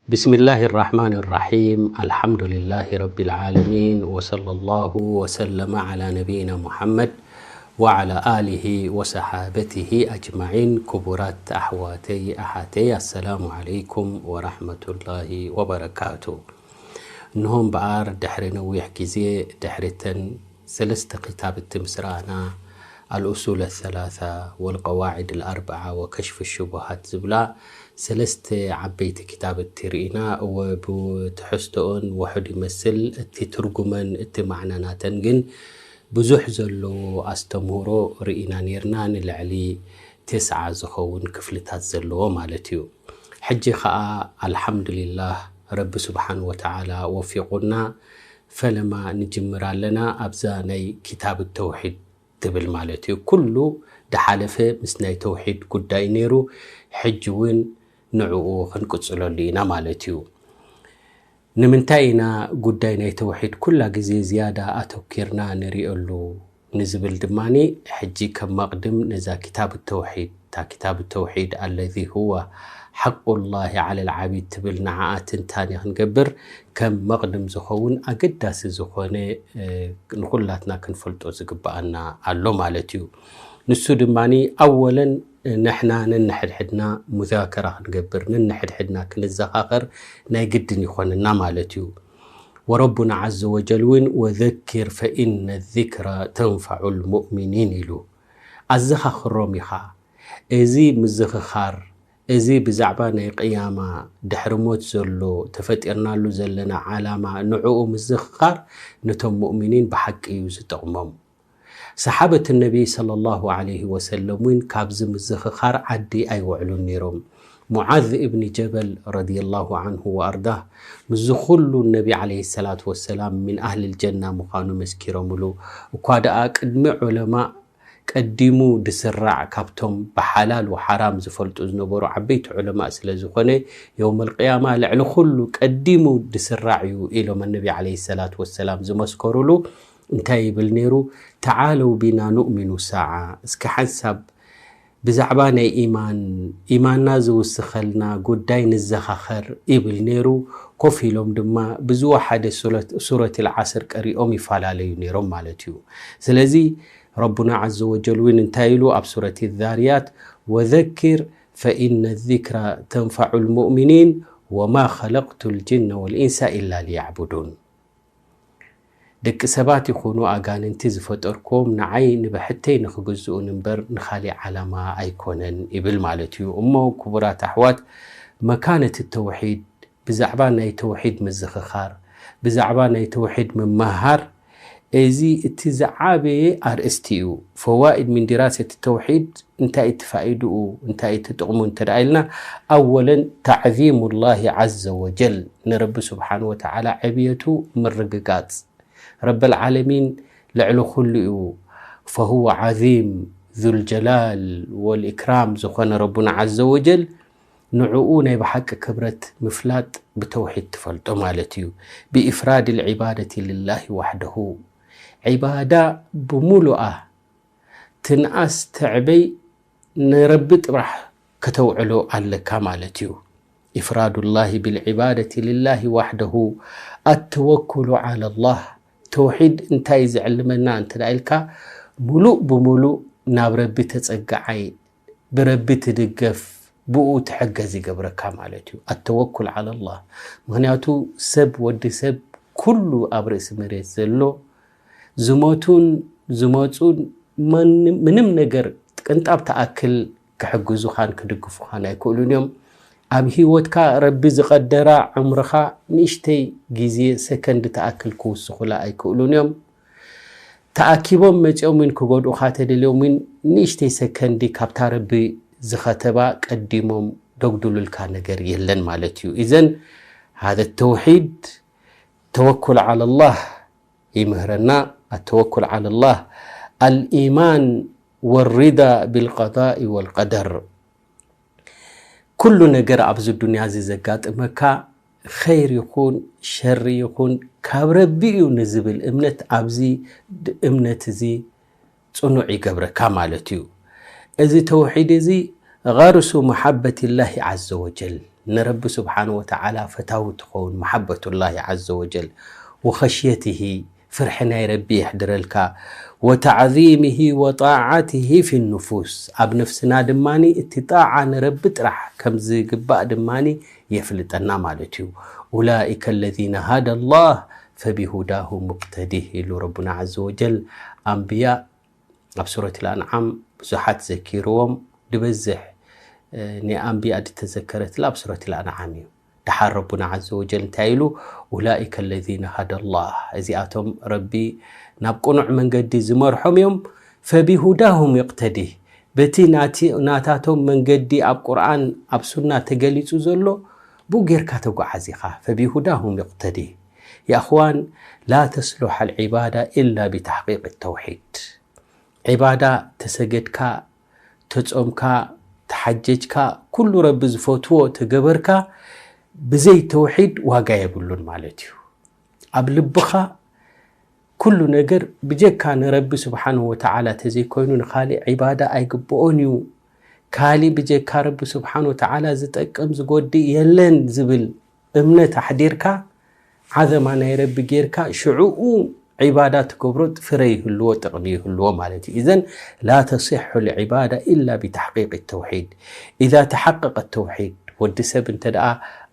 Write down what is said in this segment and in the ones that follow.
بسم الله الرحمن الرحيم. الحمد لله رب العالمين، وصلى الله وسلم على نبينا محمد وعلى آله وصحابته أجمعين. ክቡራት ኣሕዋተይ ኣሓተይ፣ ኣሰላሙ ዓለይኩም ወራሕመቱላሂ ወበረካቱ። እንሆ እምበኣር ድሕሪ ነዊሕ ግዜ፣ ድሕሪ ተን ሰለስተ ክታብቲ ምስ ረኣና፣ ኣልኡሱል ኣሰላሳ ወልቀዋዒድ ኣልኣርብዓ ወከሽፍ ሽቡሃት ዝብላ ሰለስተ ዓበይቲ ክታብቲ ርኢና። እወ፣ ብትሕዝቶኦን ውሑድ ይመስል፣ እቲ ትርጉመን እቲ ማዕና ናተን ግን ብዙሕ ዘለዎ ኣስተምህሮ ርኢና ኔርና። ንልዕሊ ተስዓ ዝኸውን ክፍልታት ዘለዎ ማለት እዩ። ሕጂ ኸኣ ኣልሓምዱሊላህ፣ ረቢ ስብሓን ወተዓላ ወፊቑና፣ ፈለማ ንጅምር ኣለና ኣብዛ ናይ ክታብ ተውሒድ ትብል ማለት እዩ። ኩሉ ድሓለፈ ምስ ናይ ተውሒድ ጉዳይ ነይሩ፣ ሕጂ እውን ንዕኡ ክንቅጽለሉ ኢና ማለት እዩ። ንምንታይ ኢና ጉዳይ ናይ ተውሒድ ኩላ ግዜ ዝያዳ ኣተኪርና ንሪኦሉ ንዝብል ድማኒ፣ ሕጂ ከም መቕድም ነዛ ክታብ ተውሒድ፣ እታ ክታብ ተውሒድ ኣለዚ ሁወ ሓቁላሂ ዓለል ዓቢድ ትብል ንዓኣ ትንታኔ ክንገብር ከም መቕድም ዝኸውን ኣገዳሲ ዝኾነ፣ እ፣ ንኹላትና ክንፈልጦ ዝግብኣና ኣሎ ማለት እዩ። ንሱ ድማኒ ኣወለን ንሕና ነንሕድሕድና ሙዛከራ ክንገብር፣ ነንሕድሕድና ክንዘኻኸር ናይ ግድን ይኾነና ማለት እዩ። ወረቡና ዓዘ ወጀል እውን ወዘኪር ፈኢነ ዚክራ ተንፈዑ ልሙእሚኒን ኢሉ። ኣዘኻኽሮም ኢኻ። እዚ ምዝኽኻር፣ እዚ ብዛዕባ ናይ ቅያማ ድሕሪ ሞት ዘሎ ተፈጢርናሉ ዘለና ዓላማ፣ ንዕኡ ምዝኽኻር ነቶም ሙእሚኒን ብሓቂ እዩ ዝጠቕሞም። ሰሓበት ነቢ ሰለላሁ ዓለይሂ ወሰለም እውን ካብዚ ምዝኽኻር ዓዲ ኣይውዕሉን ነይሮም። ሙዓዝ እብኒ ጀበል ረዲየላሁ ዓንሁ ወኣርዳህ፣ ምስዚ ኩሉ ነቢ ዓለይሂ ሰላቱ ወሰላም ሚን ኣህሊል ጀና ምዃኑ መስኪሮምሉ። እኳ ደኣ ቅድሚ ዑለማእ ቀዲሙ ድስራዕ ካብቶም ብሓላል ወሓራም ዝፈልጡ ዝነበሩ ዓበይቲ ዑለማእ ስለ ዝኾነ፣ የውመል ቅያማ ልዕሊ ኩሉ ቀዲሙ ድስራዕ እዩ ኢሎም ነቢ ዓለይሂ ሰላቱ ወሰላም ዝመስከሩሉ። እንታይ ይብል ነይሩ? ተዓለው ቢና ኑእሚኑ ሳዓ፣ እስኪ ሓንሳብ ብዛዕባ ናይ ኢማን፣ ኢማንና ዝውስኸልና ጉዳይ ንዘኻኸር ይብል ነይሩ። ኮፍ ኢሎም ድማ ብዝወሓደ ሱረት፣ ሱረት ልዓስር ቀሪኦም ይፈላለዩ ነይሮም ማለት እዩ። ስለዚ ረቡና ዓዘ ወጀል እውን እንታይ ኢሉ ኣብ ሱረት ዛርያት፣ ወዘኪር ፈኢነ ዚክራ ተንፈዑ ልሙእሚኒን ወማ ኸለቅቱ ልጅነ ወልኢንሳ ኢላ ሊያዕቡዱን። ደቂ ሰባት ይኹኑ ኣጋንንቲ ዝፈጠርክዎም ንዓይ ንብሕተይ ንኽግዝኡን እምበር ንኻሊእ ዓላማ ኣይኮነን ይብል ማለት እዩ። እሞ ክቡራት ኣሕዋት፣ መካነት ተውሒድ፣ ብዛዕባ ናይ ተውሒድ ምዝኽኻር፣ ብዛዕባ ናይ ተውሒድ ምምሃር፣ እዚ እቲ ዝዓበየ ኣርእስቲ እዩ። ፈዋኢድ ሚን ዲራሰት ተውሒድ እንታይ እቲ ፋኢድኡ፣ እንታይ እቲ ጥቕሙ እንተ ደኣ ኢልና፣ ኣወለን ተዕዚሙላሂ ዓዘ ወጀል፣ ንረቢ ስብሓን ወተዓላ ዕብየቱ ምርግጋጽ። ረበል ዓለሚን ልዕሊ ኩሉ እዩ። ፈሁወ ዓዚም ዙል ጀላል ወል ኢክራም ዝኾነ ረቡና ዓዘ ወጀል፣ ንዕኡ ናይ ብሓቂ ክብረት ምፍላጥ ብተውሒድ ትፈልጦ ማለት እዩ። ብኢፍራድ ልዒባደቲ ልላሂ ዋሕደሁ፣ ዒባዳ ብምሉኣ ትንኣስ ትዕበይ ንረቢ ጥራሕ ከተውዕሎ ኣለካ ማለት እዩ። ኢፍራዱላሂ ብልዒባደቲ ልላሂ ዋሕደሁ፣ ኣተወኩሉ ዓለላህ። ተውሒድ እንታይ ዝዕልመና እንተ ደኣ ኢልካ፣ ሙሉእ ብሙሉእ ናብ ረቢ ተጸግዓይ፣ ብረቢ ትድገፍ፣ ብኡ ትሕገዝ ይገብረካ ማለት እዩ። ኣተወኩል ዓለላህ። ምኽንያቱ ሰብ፣ ወዲ ሰብ ኩሉ ኣብ ርእሲ መሬት ዘሎ ዝሞቱን ዝመጹን መን-፣ ምንም ነገር ቅንጣብ ትኣክል ክሕግዙኻን ክድግፉኻን ኣይክእሉን እዮም። ኣብ ህይወትካ ረቢ ዝቐደራ ዕምርኻ ንእሽተይ ግዜ ሰከንድ ትኣክል ክውስኹላ ኣይክእሉን እዮም። ተኣኪቦም መጺኦም እውን ክጎድኡኻ ተደልዮም እውን ንእሽተይ ሰከንዲ ካብታ ረቢ ዝኸተባ ቀዲሞም ደጉድሉልካ ነገር የለን ማለት እዩ። ኢዘን ሃዘ ተውሒድ ተወኩል ዓለላህ ይምህረና። ኣተወኩል ዓለላህ፣ ኣልኢማን ወሪዳ ቢልቀዳኢ ወልቀደር። ኩሉ ነገር ኣብዚ ዱንያ እዚ ዘጋጥመካ፣ ኸይር ይኹን ሸሪ ይኹን፣ ካብ ረቢ እዩ ንዝብል እምነት፣ ኣብዚ ድ-፣ እምነት እዚ ጽኑዕ ይገብረካ ማለት እዩ። እዚ ተውሒድ እዚ ገርሱ መሓበትላሂ ዓዘ ወጀል፣ ንረቢ ስብሓን ወተዓላ ፈታዊ ትኸውን፣ መሓበቱላሂ ዓዘ ወጀል፣ ወኸሽየትሂ፣ ፍርሒ ናይ ረቢ የሕድረልካ፣ ወተዕዚምሂ ወጣዓትሂ ፊ ንፉስ፣ ኣብ ነፍስና ድማ እቲ ጣዓ ንረቢ ጥራሕ ከም ዝግባእ ድማ የፍልጠና ማለት እዩ። ኡላኢከ ለዚነ ሃደ ላህ ፈቢሁዳሁ ሙቅተዲህ ኢሉ ረቡና ዓዘ ወጀል። ኣንብያ ኣብ ሱረት ልኣንዓም ብዙሓት ዘኪርዎም፣ ድበዝሕ ናይ ኣንብያ ድተዘከረትላ ኣብ ሱረት ልኣንዓም እዩ። ደሓር ረቡና ዓዘ ወጀል እንታይ ኢሉ? ኡላኢከ ለዚነ ሃደ ላህ፣ እዚኣቶም ረቢ ናብ ቅኑዕ መንገዲ ዝመርሖም እዮም። ፈቢሁዳሁም ይቅተዲህ፣ በቲ ናታቶም መንገዲ ኣብ ቁርኣን ኣብ ሱና ተገሊጹ ዘሎ ብኡ ጌርካ ተጓዓዝ ኢኻ። ፈቢሁዳሁም ይቅተዲህ። የእኽዋን፣ ላ ተስሉሕ ኣልዒባዳ ኢላ ብተሕቂቅ ተውሒድ። ዒባዳ ተሰገድካ፣ ተጾምካ፣ ተሓጀጅካ፣ ኩሉ ረቢ ዝፈትዎ ተገበርካ፣ ብዘይ ተውሒድ ዋጋ የብሉን ማለት እዩ። ኣብ ልብኻ ኩሉ ነገር ብጀካ ንረቢ ስብሓንሁ ወተዓላ ተዘይኮይኑ ንኻሊእ ዒባዳ ኣይግብኦን እዩ። ካሊእ ብጀካ ረቢ ስብሓንሁ ወተዓላ ዝጠቅም ዝጎድእ የለን ዝብል እምነት ኣሕዲርካ፣ ዓዘማ ናይ ረቢ ጌርካ፣ ሽዑኡ ዒባዳ ትገብሮ ፍረ ይህልዎ፣ ጥቕሚ ይህልዎ ማለት እዩ። ኢዘን ላ ተሲሑ ልዒባዳ ኢላ ብተሕቂቅ ተውሒድ። ኢዛ ተሓቀቀ ተውሒድ፣ ወዲ ሰብ እንተ ደኣ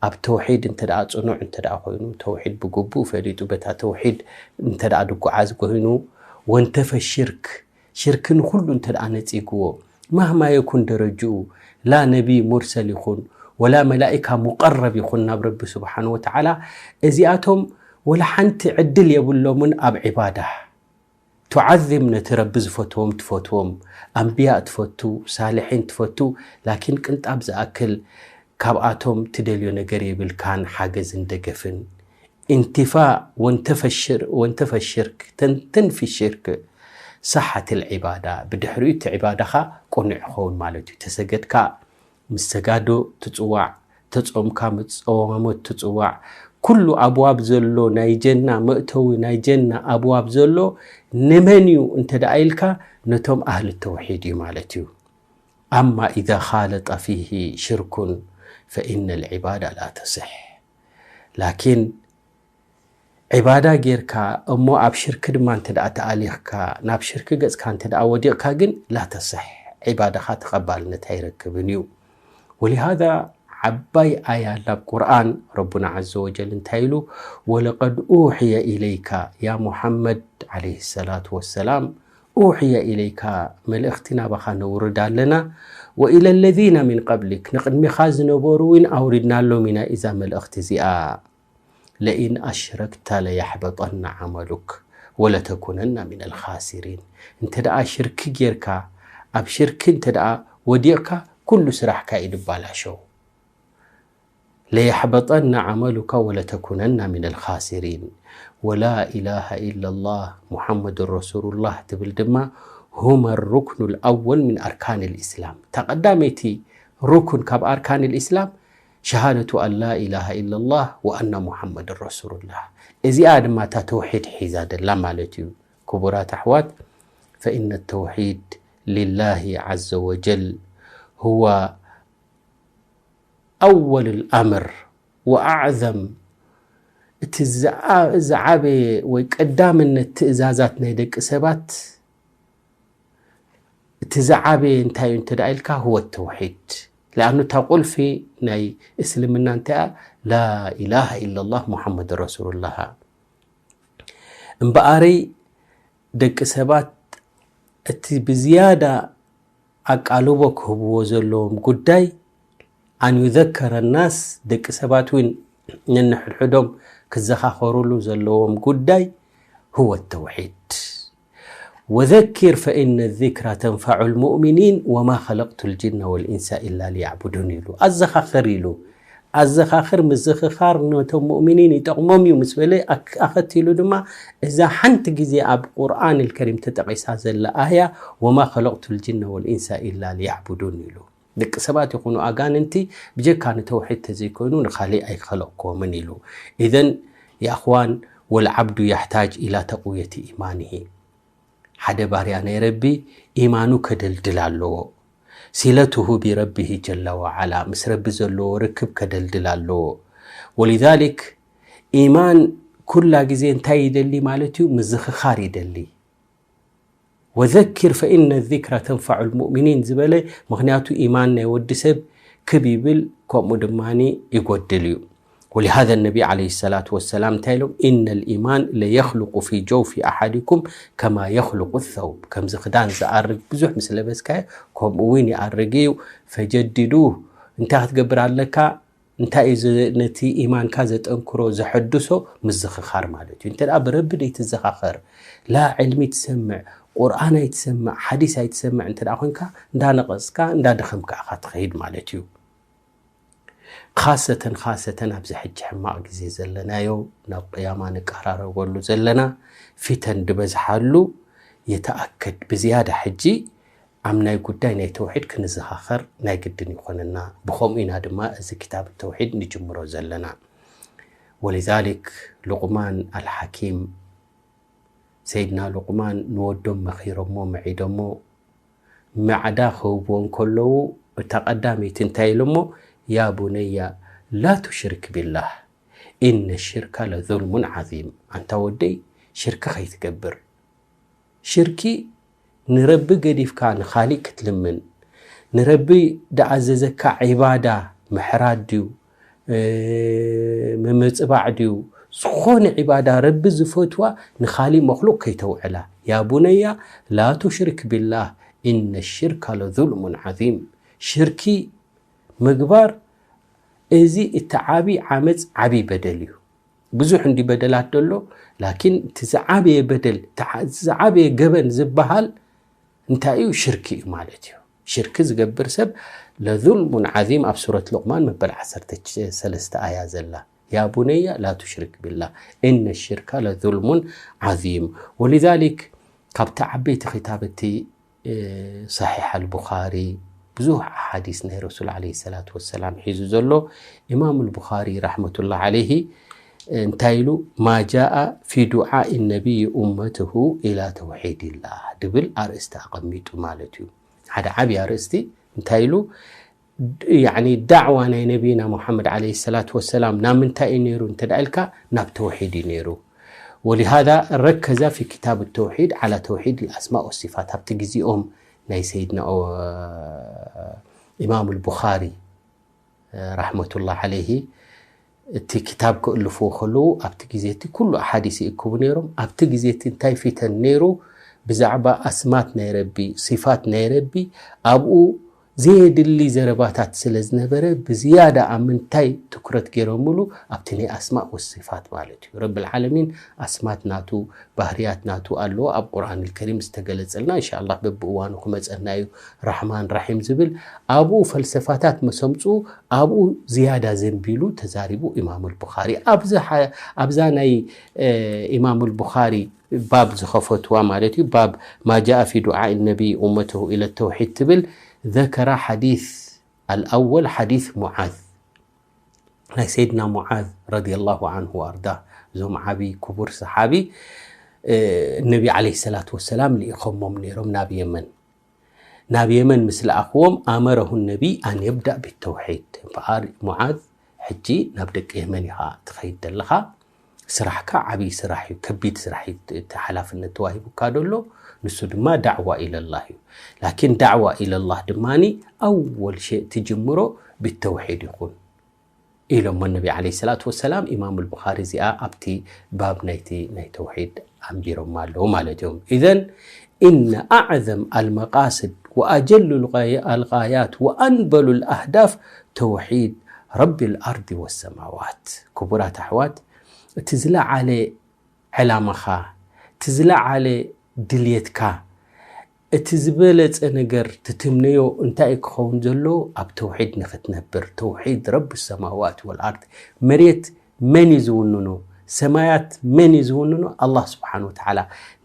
ኣብ ተውሒድ እንተ ደኣ ጽኑዕ እንተ ደኣ ኮይኑ፣ ተውሒድ ብግቡእ ፈሊጡ በታ ተውሒድ እንተ ደኣ ድጓዓዝ ኮይኑ፣ ወንተፈ ሽርክ፣ ሽርክ ንኹሉ እንተ ደኣ ነጺግዎ፣ ማህማ የኩን ደረጅኡ፣ ላ ነቢ ሙርሰል ይኹን፣ ወላ መላኢካ ሙቀረብ ይኹን ናብ ረቢ ስብሓን ወተዓላ፣ እዚኣቶም ወላ ሓንቲ ዕድል የብሎምን ኣብ ዒባዳ። ቱዓዚም ነቲ ረቢ ዝፈትዎም ትፈትዎም፣ ኣንብያ ትፈቱ፣ ሳልሒን ትፈቱ፣ ላኪን ቅንጣብ ዝኣክል ካብኣቶም ትደልዮ ነገር የብልካን፣ ሓገዝን ደገፍን። ኢንቲፋእ ወንተፈሽር-፣ ወንተፈሽርክ፣ ተንተን ፊ ሽርክ፣ ሰሓት ልዒባዳ፣ ብድሕሪኡ እቲ ዒባዳኻ ቅኑዕ ይኸውን ማለት እዩ። ተሰገድካ ምስ ሰጋዶ ትጽዋዕ፣ ተጾምካ ምስ ጸዋሞት ትጽዋዕ፣ ኩሉ ኣብዋብ ዘሎ ናይ ጀና መእተዊ ናይ ጀና ኣብዋብ ዘሎ ንመን እዩ እንተ ደኣ ኢልካ ነቶም ኣህሊ ተውሒድ እዩ ማለት እዩ። ኣማ ኢዛ ኻለጠ ፊሂ ሽርኩን ፈኢነ ልዒባዳ ላ ተስሕ። ላኪን ዒባዳ ጌርካ እሞ ኣብ ሽርክ ድማ እንተ ደኣ ተኣሊኽካ፣ ናብ ሽርክ ገጽካ እንተ ደኣ ወዲቕካ ግን ላ ተስሕ፣ ዒባዳኻ ተቐባልነት ኣይረክብን እዩ። ወሊሃዛ ዓባይ ኣያ ኣብ ቁርኣን ረቡና ዓዘ ወጀል እንታይ ኢሉ? ወለቀድ ኡሕየ ኢለይካ ያ ሙሓመድ ዓለይሂ ሰላቱ ወሰላም፣ ኡሕየ ኢለይካ፣ መልእኽቲ ናባኻ ነውርድ ኣለና፣ ወኢለ ለዚነ ሚን ቀብሊክ፣ ንቕድሚኻ ዝነበሩ እውን ኣውሪድናሎም ኢና እዛ መልእኽቲ እዚኣ። ለኢን ኣሽረክተ ለየሕበጠነ ዓመሉክ ወለተኩነና ሚነል ኻሲሪን። እንተ ደኣ ሽርክ ጌርካ፣ ኣብ ሽርክ እንተ ደኣ ወዲቕካ፣ ኩሉ ስራሕካ እዩ ድባላሸው። ለየሕበጠነ ዓመሉካ ወለተኩነና ሚነል ኻሲሪን። ወላ ኢላሃ ኢለላህ ሙሓመዱን ረሱሉላህ ትብል ድማ፣ ሁመ ሩክኑል ኣወል ሚን ኣርካኒል ኢስላም። እታ ቀዳመይቲ ሩክን ካብ ኣርካኒል ኢስላም፣ ሸሃደቱ ኣን ላ ኢላሃ ኢለላህ ወኣና ሙሓመድን ረሱሉላህ። እዚኣ ድማ እታ ተውሒድ ሒዛ ደላ ማለት እዩ። ክቡራት ኣሕዋት፣ ፈኢነ ተውሒድ ሊላሂ ዓዘ ወጀል ሁወ ኣወል ልኣምር ወኣዕዘም፣ እቲ ዝዓ-፣ ዝዓበየ ወይ ቀዳምነት ትእዛዛት ናይ ደቂ ሰባት፣ እቲ ዝዓበየ እንታይ እዩ እንተ ደኣ ኢልካ፣ ህወ ተውሒድ። ለኣኑ እታ ቁልፊ ናይ እስልምና እንታይ እያ? ላኢላሃ ኢለላህ ሙሓመድ ረሱሉላህ። እምበኣረይ ደቂ ሰባት እቲ ብዝያዳ ኣቃልቦ ክህብዎ ዘለዎም ጉዳይ፣ ኣን ዩዘከረ ናስ፣ ደቂ ሰባት እውን ነንሕድሕዶም ክዘኻኸሩሉ ዘለዎም ጉዳይ፣ ህወ ተውሒድ። ወዘኪር ፈኢነ ዚክራ ተንፈዑ ልሙእሚኒን ወማ ኸለቅቱ ልጅነ ወልኢንሳ ኢላ ሊያዕቡዱን ኢሉ። ኣዘኻኽር ኢሉ። ኣዘኻኽር፣ ምዝኽኻር ነቶም ሙእሚኒን ይጠቕሞም እዩ ምስ በለ፣ ኣክ-፣ ኣኸቲሉ ድማ እዛ ሓንቲ ግዜ ኣብ ቁርኣን ልከሪም ተጠቒሳ ዘላ ኣያ፣ ወማ ኸለቅቱ ልጅነ ወልኢንሳ ኢላ ሊያዕቡዱን ኢሉ። ደቂ ሰባት ይኹኑ ኣጋንንቲ ብጀካ ንተውሒድ ተዘይኮይኑ ንኻሊእ ኣይኸለቕክዎምን ኢሉ። ኢዘን፣ የእኽዋን፣ ወልዓብዱ የሕታጅ ኢላ ተቕውየቲ ኢማንሂ። ሓደ ባርያ ናይ ረቢ ኢማኑ ከደልድል ኣለዎ። ሲለትሁ ቢረቢሂ ጀለ ወዓላ፣ ምስ ረቢ ዘለዎ ርክብ ከደልድል ኣለዎ። ወሊዛሊክ ኢማን ኩላ ግዜ እንታይ ይደሊ ማለት እዩ? ምዝኽኻር ይደሊ። ወዘኪር ፈኢነ ዚክራ ተንፈዑ ልሙእሚኒን ዝበለ፣ ምኽንያቱ ኢማን ናይ ወዲ ሰብ ክብ ይብል፣ ከምኡ ድማ ይጎድል እዩ። ወሊሃذ ነቢ ዓለይሂ ሰላቱ ወሰላም እንታይ ኢሎም? ኢነ ልኢማን ለየኽልቁ ፊ ጀውፊ ኣሓዲኩም ከማ የኽልቁ ሰውብ። ከምዚ ክዳን ዝኣርግ ብዙሕ ምስ ለበስካዮ ከምኡ እውን ይኣርግ እዩ። ፈጀድዱ፣ እንታይ ክትገብር ኣለካ? እንታይ እዩ ዝ- ነቲ ኢማንካ ዘጠንክሮ ዘሐድሶ? ምዝኽኻር ማለት እዩ። እንተ ደኣ ብረቢ ደይትዘኻኸር፣ ላ ዕልሚ ትሰምዕ፣ ቁርኣን ኣይትሰምዕ፣ ሓዲስ ኣይትሰምዕ እንተ ደኣ ኮንካ፣ እንዳነቐጽካ እንዳደኸምካ ኢኻ ትኸይድ ማለት እዩ። ካሰተን ካሰተን ኣብዚ ሕጂ ሕማቕ ግዜ ዘለናዮ፣ ናብ ቅያማ ንቀራረበሉ ዘለና፣ ፊተን ዝበዝሓሉ የተኣከድ ብዝያዳ ሕጂ ኣብ ናይ ጉዳይ ናይ ተውሒድ ክንዘኻኸር ናይ ግድን ይኾነና። ብኸምኡ ኢና ድማ እዚ ክታብ ተውሒድ ንጅምሮ ዘለና። ወሊዛሊክ ሉቕማን ኣልሓኪም፣ ሰይድና ሉቕማን ንወዶም መኺሮሞ፣ ምዒዶሞ፣ ማዕዳ ክህብዎ እንከለዉ፣ እታ ቀዳመይቲ እንታይ ኢሎሞ? ያ ቡነያ ላ ቱሽሪክ ቢላህ፣ ኢነ ሽርካ ለዙልሙን ዓዚም። ኣንታ ወደይ፣ ሽርኪ ከይትገብር። ሽርኪ ንረቢ ገዲፍካ ንኻሊእ ክትልምን፣ ንረቢ ደኣዘዘካ ዒባዳ ምሕራድ ድዩ፣ እ፣ ምምጽባዕ ድዩ፣ ዝኾነ ዒባዳ ረቢ ዝፈትዋ ንኻሊእ መኽሉቕ ከይተውዕላ። ያ ቡነያ ላ ቱሽሪክ ቢላህ፣ ኢነ ሽርካ ለዙልሙን ዓዚም። ሽርኪ ምግባር፣ እዚ እቲ ዓቢ ዓመጽ፣ ዓቢ በደል እዩ። ብዙሕ እንዲ በደላት ደሎ፣ ላኪን እቲ ዝዓበየ በደል፣ እቲ ዓ- እቲ ዝዓበየ ገበን ዝበሃል እንታይ እዩ? ሽርኪ እዩ ማለት እዩ። ሽርኪ ዝገብር ሰብ ለዙልሙን ዓዚም፣ ኣብ ሱረት ሉቕማን መበል ዓሰርተ ሰለስተ ኣያ ዘላ፣ ያ ቡነያ ላ ቱሽሪክ ቢላህ፣ ኢነ ሽርካ ለዙልሙን ዓዚም። ወሊዛሊክ ካብቲ ዓበይቲ ክታብቲ፣ እ፣ ሰሒሕ ኣልቡኻሪ፣ ብዙሕ ኣሓዲስ ናይ ረሱል ዓለይሂ ሰላቱ ወሰላም ሒዙ ዘሎ ኢማም ኣልቡኻሪ ረሕመቱላህ ዓለይሂ እንታይ ኢሉ? ማ ጃኣ ፊ ዱዓኢ ነቢይ ኡመትሁ ኢላ ተውሒድላህ ድብል ኣርእስቲ ኣቐሚጡ ማለት እዩ። ሓደ ዓብዪ ኣርእስቲ እንታይ ኢሉ? ያዕኒ ዳዕዋ ናይ ነቢይና ሙሓመድ ዓለይሂ ሰላቱ ወሰላም ናብ ምንታይ እዩ ነይሩ እንተ ደኣ ኢልካ፣ ናብ ተውሒድ እዩ ነይሩ። ወሊሃዛ ረከዘ ፊ ክታብ ተውሒድ ዓላ ተውሒድ ልኣስማእ ወሲፋት። ኣብቲ ግዜኦም ናይ ሰይድና ኦ- ኢማም ልቡኻሪ ረሕመቱላህ ዓለይሂ እቲ ክታብ ክእልፍዎ ከለዉ ኣብቲ ግዜ እቲ ኩሉ ኣሓዲስ ይእክቡ ነይሮም። ኣብቲ ግዜ እቲ እንታይ ፊተን ነይሩ? ብዛዕባ ኣስማት ናይ ረቢ፣ ሲፋት ናይ ረቢ ኣብኡ ዘየድሊ ዘረባታት ስለ ዝነበረ ብዝያዳ ኣብ ምንታይ ትኩረት ገይሮምሉ? ኣብቲ ናይ ኣስማእ ወሲፋት ማለት እዩ። ረብል ዓለሚን ኣስማት ናቱ፣ ባህርያት ናቱ ኣለዎ ኣብ ቁርኣን ልከሪም ዝተገለጸልና። እንሻ ኣላህ በብእዋኑ ክመጸና እዩ። ራሕማን ራሒም ዝብል ኣብኡ ፈልሰፋታት መሰምጹ ኣብኡ ዝያዳ ዘንቢሉ ተዛሪቡ ኢማም ልቡኻሪ። ኣብዚ ሓ- ኣብዛ ናይ እ፣ ኢማም ልቡኻሪ ባብ ዝኸፈትዋ ማለት እዩ። ባብ ማ ጃኣ ፊ ዱዓኢ ነቢይ ኡመተሁ ኢለ ተውሒድ ትብል ዘከራ ሓዲስ ኣልኣወል ሓዲስ ሙዓዝ ናይ ሰይድና ሙዓዝ ረዲየላሁ ዓንሁ ወኣርዳ እዞም ዓቢ ክቡር ሰሓቢ እ፣ ነቢ ዓለይሂ ሰላቱ ወሰላም ልኢኸሞም ነይሮም ናብ የመን። ናብ የመን ምስ ለኣኽዎም ኣመረሁ ነቢይ ኣን የብዳእ ብተውሒድ። እምበኣር ሙዓዝ ሕጂ ናብ ደቂ የመን ኢኻ ትኸይድ ዘለኻ። ስራሕካ ዓብዪ ስራሕ እዩ፣ ከቢድ ስራሕ እዩ። እቲ ሓላፍነት ተዋሂቡካ ደሎ ንሱ ድማ ዳዕዋ ኢለላህ እዩ። ላኪን ዳዕዋ ኢለላህ ድማኒ ኣወል ሸእ ትጅምሮ ብተውሒድ ይኹን ኢሎሞ ነቢ ዓለይሂ ሰላቱ ወሰላም። ኢማም ልቡኻሪ እዚኣ ኣብቲ ባብ ናይቲ ናይ ተውሒድ ኣንቢሮማ ኣለዉ ማለት እዮም። ኢዘን ኢነ ኣዕዘም ኣልመቃስድ ወኣጀሉ ኣልጋያት ወኣንበሉ ኣልኣህዳፍ ተውሒድ ረቢ ኣልኣርዲ ወሰማዋት። ክቡራት ኣሕዋት፣ እቲ ዝለዓለ ዕላማኻ፣ እቲ ዝለዓለ ድልየትካ፣ እቲ ዝበለጸ ነገር ትትምነዮ እንታይ እዩ ክኸውን ዘሎ? ኣብ ተውሒድ ንኽትነብር፣ ተውሒድ ረቢ ሰማዋት ወልኣርድ። መሬት መን እዩ ዝውንኖ? ሰማያት መን እዩ ዝውንኖ? ኣላህ ስብሓን ወተዓላ።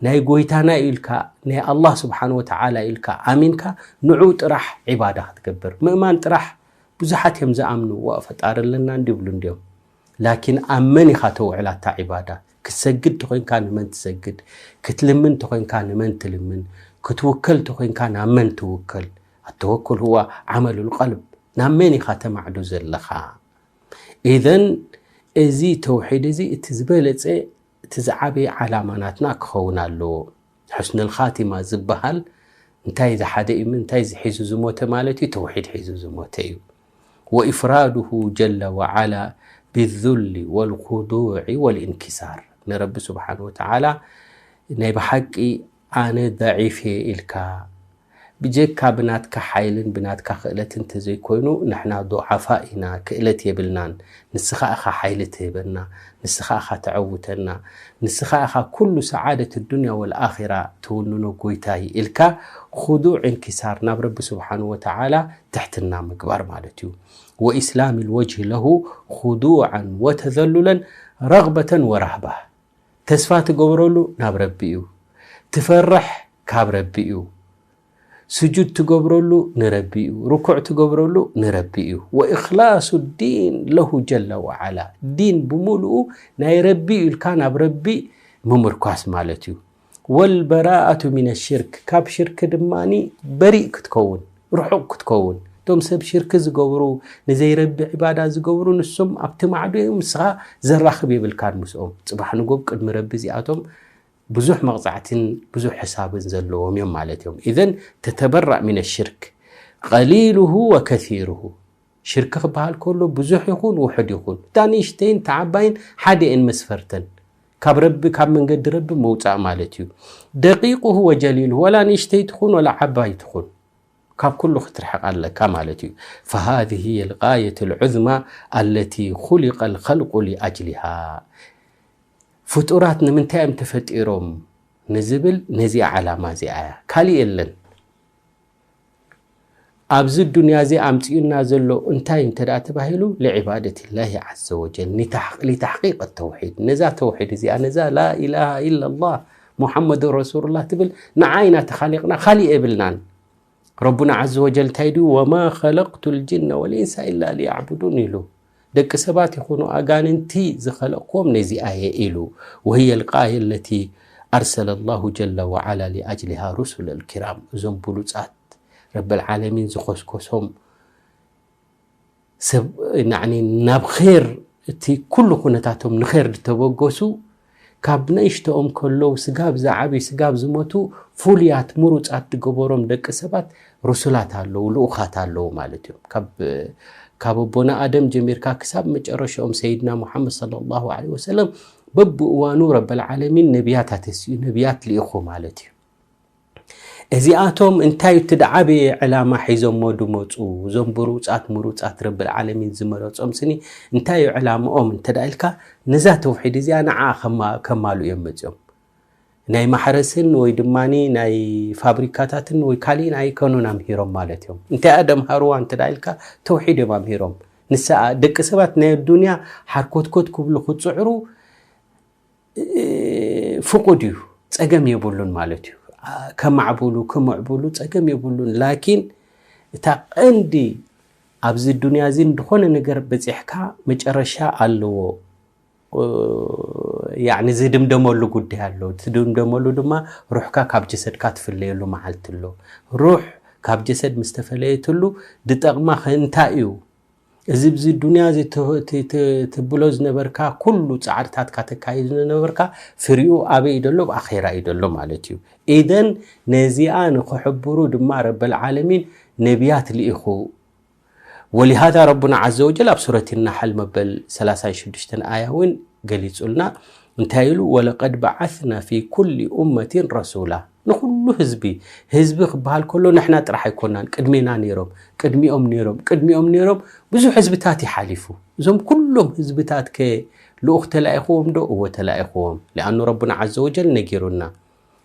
ናይ ጎይታና ኢልካ፣ ናይ ኣላህ ስብሓን ወተዓላ ኢልካ ኣሚንካ ንዑ ጥራሕ ዒባዳ ክትገብር። ምእማን ጥራሕ ብዙሓት እዮም ዝኣምኑ፣ ዋ ፈጣሪ ኣለና እንዲብሉ እንዲዮም። ላኪን ኣብ መን ኢኻ ተውዕላ እታ ዒባዳ? ክትሰግድ ተኾይንካ ንመን ትሰግድ? ክትልምን ተኾይንካ ንመን ትልምን? ክትውከል ተኾይንካ ናብ መን ትውከል? ኣተወኩል ሁዋ ዓመሉል ቀልብ። ናብ መን ኢኻ ተማዕዱ ዘለኻ? ኢዘን እዚ ተውሒድ እዚ እቲ ዝበለጸ እቲ ዝዓበየ ዓላማ ናትና ክኸውን ኣለዎ። ሕስኑል ኻቲማ ዝበሃል እንታይ ዝሓደ እዩ፣ እንታይ ዝሒዙ ዝሞተ ማለት እዩ? ተውሒድ ሒዙ ዝሞተ እዩ። ወኢፍራዱሁ ጀለ ወዓላ ብዙሊ ወልኹዱዕ ወልእንኪሳር፣ ንረቢ ስብሓን ወተዓላ ናይ ብሓቂ ኣነ ደዒፍ እየ ኢልካ፣ ብጀካ ብናትካ ሓይልን ብናትካ ክእለትን እንተዘይኮይኑ ንሕና ዱዓፋ ኢና፣ ክእለት የብልናን። ንስኻ ኢኻ ሓይሊ ትህበና፣ ንስኻ ኢኻ ተዐውተና፣ ንስኻ ኢኻ ኩሉ ሰዓደት ዱንያ ወልኣኺራ ትውንኖ ጎይታይ ኢልካ፣ ኹዱዕ እንኪሳር ናብ ረቢ ስብሓን ወተዓላ ትሕትና ምግባር ማለት እዩ። ወኢስላም ልወጅህ ለሁ ኹዱዓን ወተዘሉለን ረግበተን ወራህባ። ተስፋ ትገብረሉ ናብ ረቢ እዩ። ትፈርሕ ካብ ረቢ እዩ። ስጁድ ትገብረሉ ንረቢ እዩ። ርኩዕ ትገብረሉ ንረቢ እዩ። ወእኽላሱ ዲን ለሁ ጀለ ወዓላ፣ ዲን ብምሉኡ ናይ ረቢ እዩ ኢልካ ናብ ረቢ ምምርኳስ ማለት እዩ። ወልበራኣቱ ሚነ ሽርክ፣ ካብ ሽርክ ድማ በሪእ ክትከውን፣ ርሑቕ ክትከውን። እቶም ሰብ ሽርክ ዝገብሩ፣ ንዘይረቢ ዕባዳ ዝገብሩ፣ ንሶም ኣብቲ ማዕዶ እዮም፣ ንስኻ ዘራኽብ የብልካን ምስኦም። ጽባሕ ንጎብ ቅድሚ ረቢ እዚኣቶም ብዙሕ መቕጻዕትን ብዙሕ ሕሳብን ዘለዎም እዮም ማለት እዮም። ኢዘን ተተበራእ ሚነ ሽርክ ቀሊሉሁ ወከሲሩሁ። ሽርክ ክበሃል ከሎ ብዙሕ ይኹን ውሑድ ይኹን፣ እታ ንእሽተይን ተዓባይን ሓደ እየን መስፈርተን። ካብ ረቢ፣ ካብ መንገዲ ረቢ ምውጻእ ማለት እዩ። ደቂቁሁ ወጀሊሉሁ፣ ወላ ንእሽተይ ትኹን ወላ ዓባይ ትኹን፣ ካብ ኩሉ ክትርሕቕ ኣለካ ማለት እዩ። ፈሃዚህ ሂየ ልጋየት ልዑዝማ ኣለቲ ኹሊቀ ልኸልቁ ሊኣጅሊሃ። ፍጡራት ንምንታይ እዮም ተፈጢሮም ንዝብል ነዚኣ ዓላማ እዚኣ እያ፣ ካሊእ የለን። ኣብዚ ዱንያ እዚ ኣምጺኡና ዘሎ እንታይ እንተ ደኣ ተባሂሉ፣ ሊዕባደት ላሂ ዓዘ ወጀል፣ ሊታሕ-፣ ሊታሕቂቅ ተውሒድ። ነዛ ተውሒድ እዚኣ፣ ነዛ ላኢላሃ ኢላላህ ሙሓመዱን ረሱሉላህ ትብል፣ ንዓ ኢና ተኻሊቕና፣ ካሊእ የብልናን። ረቡና ዓዘ ወጀል እንታይ ድዩ? ወማ ኸለቅቱ ልጅነ ወልኢንሳ ኢላ ሊያዕቡዱን ኢሉ። ደቂ ሰባት ይኹኑ ኣጋንንቲ ዝኸለቕክዎም ነዚኣ እየ ኢሉ። ወህየ ልጋየ ለቲ ኣርሰለ ላሁ ጀለ ወዓላ ሊኣጅሊሃ ሩሱለ ልኪራም። እዞም ብሉጻት ረበል ዓለሚን ዝኸስከሶም ሰብ፣ ናዕኒ ናብ ኼር፣ እቲ ኩሉ ኩነታቶም ንኼር ዝተበገሱ፣ ካብ ንእሽተኦም ከለዉ ስጋብ ዝዓብዩ፣ ስጋብ ዝሞቱ፣ ፍሉያት ምሩጻት ዝገበሮም ደቂ ሰባት ሩሱላት ኣለዉ፣ ልኡኻት ኣለዉ ማለት እዮም። ካብ፣ ካብ ኣቦና ኣደም ጀሚርካ ክሳብ መጨረሻኦም ሰይድና ሙሓመድ ሰለላሁ ዐለይሂ ወሰለም፣ በብእዋኑ ረበል ዓለሚን ነቢያት ኣተሲኡ፣ ነቢያት ልኢኹ ማለት እዩ። እዚኣቶም እንታይ እቲ ዝዓበየ ዕላማ ሒዞሞ ድመፁ? እዞም ብሩፃት ምሩፃት ረብል ዓለሚን ዝመረፆም ስኒ እንታይ እዩ ዕላምኦም እንተ ደኣ ኢልካ፣ ነዛ ተውሒድ እዚኣ ንዓ ከማ-፣ ከማሉ እዮም መፅኦም። ናይ ማሕረስን ወይ ድማ ናይ ፋብሪካታትን ወይ ካሊእን ኣይከኑን ኣምሂሮም ማለት እዮም። እንታይ እያ ደምሃርዋ እንተ ደኣ ኢልካ፣ ተውሒድ እዮም ኣምሂሮም። ንሳ ደቂ ሰባት ናይ ኣዱንያ ሓርኮትኮት ክብሉ ክፅዕሩ ፍቁድ እዩ፣ ጸገም የብሉን ማለት እዩ። ከማዕብሉ፣ ክምዕብሉ ጸገም የብሉን። ላኪን እታ ቀንዲ ኣብዚ ዱንያ እዚ ዝኾነ ነገር በጺሕካ መጨረሻ ኣለዎ። ያዕኒ ዝድምደመሉ ጉዳይ ኣሎ። ትድምደመሉ ድማ ሩሕካ ካብ ጀሰድካ ትፍለየሉ መዓልቲ ኣሎ። ሩሕ ካብ ጀሰድ ምስ ተፈለየትሉ ዝጠቕማ ከ እንታይ እዩ? እዚ ኣብዚ ዱንያ እዚ ት-፣ ት-፣ ት-፣ ትብሎ ዝነበርካ ኩሉ ጻዕርታትካ ተካይድ ዝነበርካ ፍሪኡ ኣበይ እዩ ዘሎ? ኣብ ኣኼራ እዩ ዘሎ ማለት እዩ። ኢዘን ነዚኣ ንኽሕብሩ ድማ ረበል ዓለሚን ነቢያት ልኢኹ። ወሊሃዛ ረቡና ዓዘ ወጀል ኣብ ሱረት ናሕል መበል ሰላሳን ሽዱሽተን ኣያ እውን ገሊጹልና። እንታይ ኢሉ? "ወለቀድ በዓስና ፊ ኩሊ ኡመቲን ረሱላ።" ንኹሉ ህዝቢ፣ ህዝቢ ክበሃል ከሎ ንሕና ጥራሕ ኣይኮናን፣ ቅድሜና ነይሮም፣ ቅድሚኦም ነይሮም፣ ቅድሚኦም ነይሮም፣ ብዙሕ ህዝብታት ይሓሊፉ። እዞም ኩሎም ህዝብታት ከ ልኡኽ ተላኢኽዎም ዶ? እወ ተላኢኽዎም። ሊኣኑ ረቡና ዓዘ ወጀል ነጊሩና።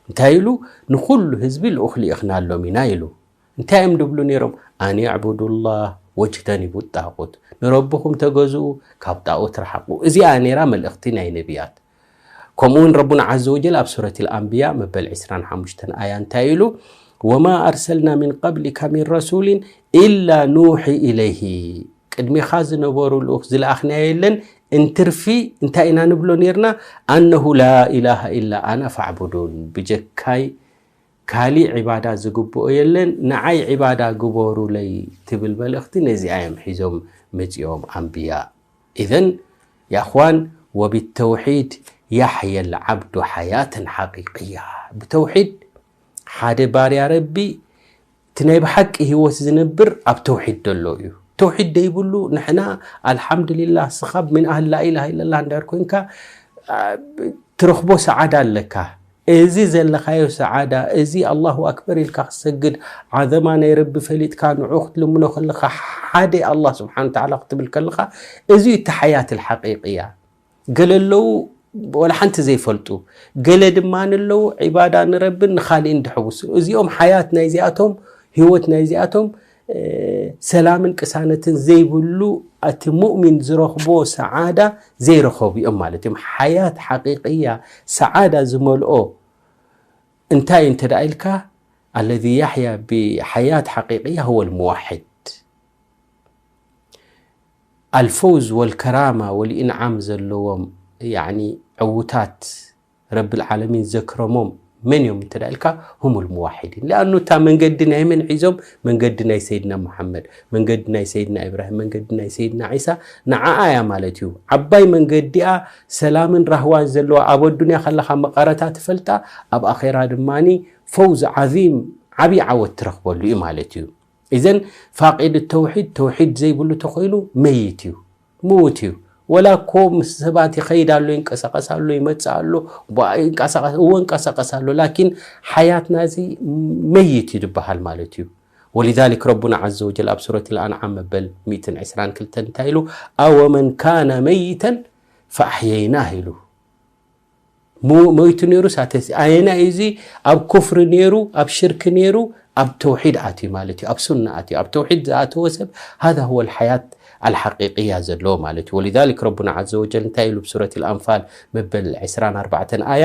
እንታይ ኢሉ? "ንኹሉ ህዝቢ ልኡኽ ልኢኽናሎም ኢና" ኢሉ። እንታይ እዮም ድብሉ ነይሮም? "ኣን ዕቡዱላህ ወጅተኒቡ ጣቁት፣ ንረብኹም ተገዝኡ፣ ካብ ጣኦት ረሓቑ።" እዚኣ ነይራ መልእኽቲ ናይ ነቢያት። ከምኡ እውን ረቡና ዓዘ ወጀል ኣብ ሱረት ኣልኣንብያ መበል ዕስራን ሓሙሽተን ኣያ እንታይ ኢሉ? "ወማ ኣርሰልና ሚን ቀብሊካ ሚን ረሱሊን ኢላ ኑሒ ኢለይሂ።" ቅድሜኻ ዝነበሩ ልኡኽ ዝለኣኽናዮ የለን፣ እንትርፊ እንታይ ኢና ንብሎ ነይርና? "ኣነሁ ላ ኢላሃ ኢላ ኣና ፋዕቡዱን፣ ብጀካይ ካሊእ ዒባዳ ዝግብኦ የለን፣ ንዓይ ዒባዳ ግበሩለይ ትብል መልእኽቲ ነዚኣ እዮም ሒዞም መጺኦም ኣንብያ። ኢዘን ያእኽዋን ወብተውሒድ ያሕየ ልዓብዱ ሓያተን ሓቂቅያ። ብተውሒድ ሓደ ባርያ ረቢ እቲ ናይ ብሓቂ ህይወት ዝነብር ኣብ ተውሒድ ዘሎ እዩ። ተውሒድ ደይብሉ ንሕና ኣልሓምዱሊላህ ስኻብ ምን ኣህል ላኢላሃ ኢለላህ እንዳር ኮንካ ትረኽቦ ሰዓዳ ኣለካ። እዚ ዘለኻዮ ሰዓዳ፣ እዚ ኣላሁ ኣክበር ኢልካ ክትሰግድ፣ ዓዘማ ናይ ረቢ ፈሊጥካ ንዑ ክትልምኖ ከለኻ ሓደ ኣላህ ስብሓን ተዓላ ክትብል ከለኻ፣ እዚ እዩ እቲ ሓያት ልሓቂቅያ። ገለ ኣለዉ ወላ ሓንቲ ዘይፈልጡ፣ ገለ ድማ ኣለዉ ዒባዳ ንረብን ንኻልእን ድሕውሱ። እዚኦም ሓያት ናይዚኣቶም፣ ህይወት ናይዚኣቶም ሰላምን ቅሳነትን ዘይብሉ፣ እቲ ሙእሚን ዝረኽቦ ሰዓዳ ዘይረኸቡ እዮም ማለት እዮም። ሓያት ሓቂቅያ ሰዓዳ ዝመልኦ እንታይ እንተ ደኣ ኢልካ፣ ኣለዚ ያሕያ ብሓያት ሓቂቅያ هو الموحد። ኣልፈውዝ ወልከራማ ወልኢንዓም ዘለዎም ያኒ ዕውታት ረብል ዓለሚን ዘክረሞም መን እዮም እንተ ኢልካ፣ هم الموحدين። ሊኣኑ እታ መንገዲ ናይ መን ሒዞም? መንገዲ ናይ ሰይድና ሙሓመድ፣ መንገዲ ናይ ሰይድና ኢብራሂም፣ መንገዲ ናይ ሰይድና ዒሳ፣ ንዓኣ እያ ማለት እዩ። ዓባይ መንገዲኣ ሰላምን ራህዋን ዘለዋ፣ ኣብ ኣዱንያ ከለኻ መቐረታ ትፈልጣ፣ ኣብ ኣኼራ ድማኒ ፈውዝ ዓዚም፣ ዓብዪ ዓወት ትረኽበሉ እዩ ማለት እዩ። ኢዘን ፋቂድ ተውሒድ፣ ተውሒድ ዘይብሉ ተኮይኑ መይት እዩ፣ ምዉት እዩ። ወላ እኮ ምስ ሰባት ይኸይድ ኣሎ፣ ይንቀሳቐስ ኣሎ፣ ይመጽእ ኣሎ፣ ቧ-፣ ይንቀሳቐስ፣ እወ፣ ይንቀሳቐስ ኣሎ፣ ላኪን ሓያትና እዚ መይት እዩ ዝበሃል ማለት እዩ። ወሊዛሊክ ረቡና ዓዘ ወጀል ኣብ ሱረት ልኣንዓም መበል ሚእትን ዕስራን ክልተን እንታይ ኢሉ? ኣወመን ካነ መይተን ፈኣሕየይናህ ኢሉ። ሞ-፣ ሞይቱ ነይሩ ሳተሲ ኣየና እዩ እዚ? ኣብ ኩፍሪ ነይሩ፣ ኣብ ሽርክ ነይሩ፣ ኣብ ተውሒድ ኣትዩ ማለት እዩ፣ ኣብ ሱና ኣትዩ። ኣብ ተውሒድ ዝኣተወ ሰብ هذا هو الحياة الحقيقية ዘለዎ ማለት እዩ። ወሊዛሊክ ረቡና ዓዘ ወጀል እንታይ ኢሉ ብሱረት ልኣንፋል መበል ዕስራን ኣርባዕተን ኣያ፣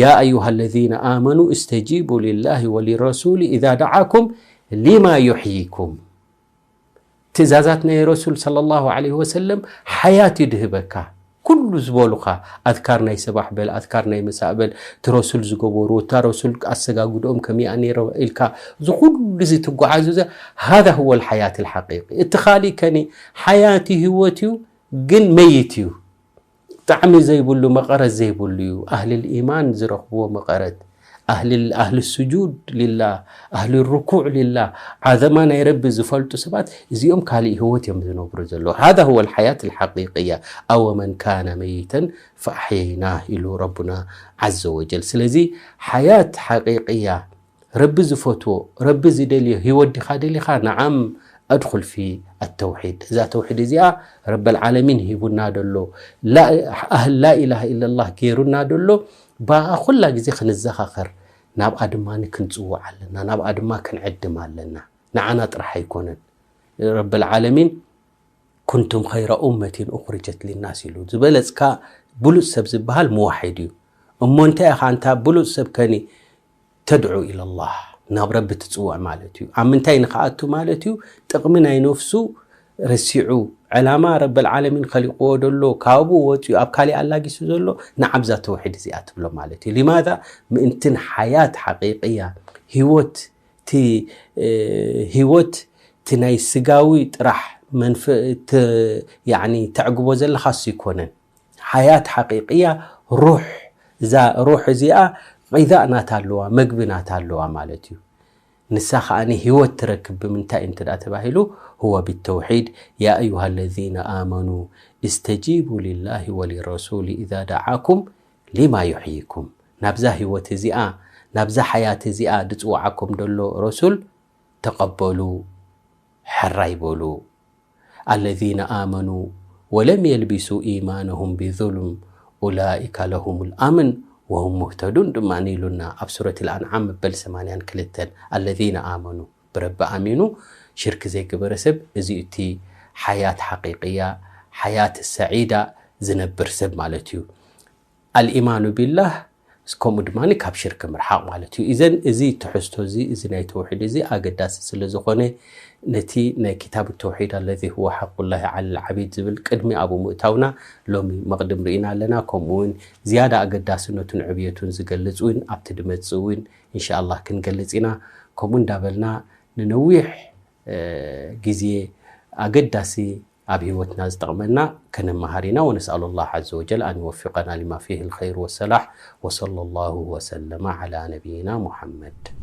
يا أيها الذين آمنوا استجيبوا لله وللرسول إذا دعاكم لما يحييكم። ትእዛዛት ናይ ረሱል ሰለላሁ ዐለይሂ ወሰለም ሓያት እዩ ድህበካ። ኩሉ ዝበሉኻ ኣዝካር ናይ ሰባሕ በል፣ ኣዝካር ናይ መሳእ በል፣ እቲ ረሱል ዝገበሩ፣ እታ ረሱል ኣሰጋግድኦም ከመይኣ ነይረ ኢልካ፣ እዚ ኩሉ እዚ ትጓዓዙ ዘ-፣ هذا هو الحياة الحقيقي። እቲ ካሊእ ከኒ ሓያት እዩ፣ ህይወት እዩ፣ ግን መይት እዩ። ጣዕሚ ዘይብሉ፣ መቐረት ዘይብሉ እዩ። ኣህልል ኢማን ዝረኽብዎ መቐረት፣ ኣህልል፣ ኣህል ስጁድ ሊላህ፣ ኣህል ርኩዕ ሊላህ፣ ዓዘማ ናይ ረቢ ዝፈልጡ ሰባት፣ እዚኦም ካልእ ህይወት እዮም ዝነብሩ ዘለዉ። هذا هو الحياة الحقيقية، أومن كان ميتا فأحييناه ኢሉ ረቡና ዓዘ ወጀል። ስለዚ ሓያት ሓቂቅያ ረቢ ዝፈትዎ፣ ረቢ ዝደልዮ ህይወት ዲኻ ደሊኻ? ነዓም፣ ኣድኹል ፊ ኣተውሒድ። እዛ ተውሒድ እዚኣ ረበል ዓለሚን ሂቡና ደሎ፣ ላ-፣ ኣህል ላኢላሃ ኢለላህ ገይሩና ደሎ፣ ብኣ ኩላ ግዜ ክንዘኻኸር፣ ናብኣ ድማ ክንጽውዕ ኣለና፣ ናብኣ ድማ ክንዕድም ኣለና። ንዓና ጥራሕ ኣይኮነን። ረበል ዓለሚን ኩንቱም ኸይረ ኡመቲን ኡኽርጀት ሊናስ ኢሉ። ዝበለጽካ ብሉጽ ሰብ ዝበሃል ሙዋሒድ እዩ። እሞ እንታይ ኢኻ ኣንታ ብሉጽ ሰብ ከኒ? ተድዑ ኢለላህ፣ ናብ ረቢ ትጽውዕ ማለት እዩ። ኣብ ምንታይ ንኽኣቱ ማለት እዩ? ጥቕሚ ናይ ነፍሱ ረሲዑ፣ ዕላማ ረበል ዓለሚን ኸሊቕዎ ደሎ፣ ካብኡ ወጺኡ ኣብ ካሊእ ኣላጊሱ ዘሎ፣ ንዓብዛ ተውሒድ እዚኣ ትብሎ ማለት እዩ። ሊማዛ? ምእንትን ሓያት ሓቂቅያ፣ ህይወት፣ እቲ፣ እ፣ ህይወት፣ እቲ ናይ ስጋዊ ጥራሕ መንፍ-፣ ት-፣ ያዕኒ፣ ተዕግቦ ዘለኻ እሱ ይኮነን። ሓያት ሓቂቅያ ሩሕ፣ እዛ ሩሕ እዚኣ ቂዛእ ናታ ኣለዋ፣ መግቢ ናታ ኣለዋ ማለት እዩ። ንሳ ከኣኒ ህይወት ትረክብ ብምንታይ እንተ ደኣ ተባሂሉ፣ هو بالتوحيد، يا أيها الذين آمنوا استجيبوا لله وللرسول إذا دعاكم لما يحييكم። ናብዛ ህይወት እዚኣ፣ ናብዛ ሓያት እዚኣ ድጽውዓኩም ደሎ ረሱል ተቐበሉ፣ ሕራይ በሉ። الذين آمنوا ولم يلبسوا إيمانهم بظلم أولئك لهم الأمن وهم مهتدون ድማ ኢሉና ኣብ ሱረት ኣልኣንዓም መበል ሰማንያን ክልተን። الذين آمنوا፣ ብረቢ ኣሚኑ ሽርክ ዘይገበረ ሰብ፣ እዚ እቲ ሓያት ሓቂቅያ፣ ሓያት ሰዒዳ ዝነብር ሰብ ማለት እዩ። الإيمان بالله ከምኡ ድማ ካብ ሽርክ ምርሓቕ ማለት እዩ። እዘን እዚ ትሕዝቶ እዚ እዚ ናይ ተውሒድ እዚ ኣገዳሲ ስለ ዝኾነ ነቲ ናይ ኪታብ ተውሒድ ኣለዚ ሁወ ሓቁላሂ ዓለል ዓቢድ ዝብል ቅድሚ ኣብኡ ምእታውና ሎሚ መቕድም ርኢና ኣለና። ከምኡ እውን ዝያዳ ኣገዳስነቱን ዕብየቱን ዝገልጽ እውን ኣብቲ ድመጽእ እውን ኢንሻኣላህ ክንገልጽ ኢና። ከምኡ እንዳበልና ንነዊሕ ግዜ ኣገዳሲ ኣብ ህይወትና ዝጠቕመና ከነመሃር ኢና። ونسأل الله عز وجل أن يوفقنا لما فيه الخير والصلاح. وصلى الله وسلم على نبينا محمد.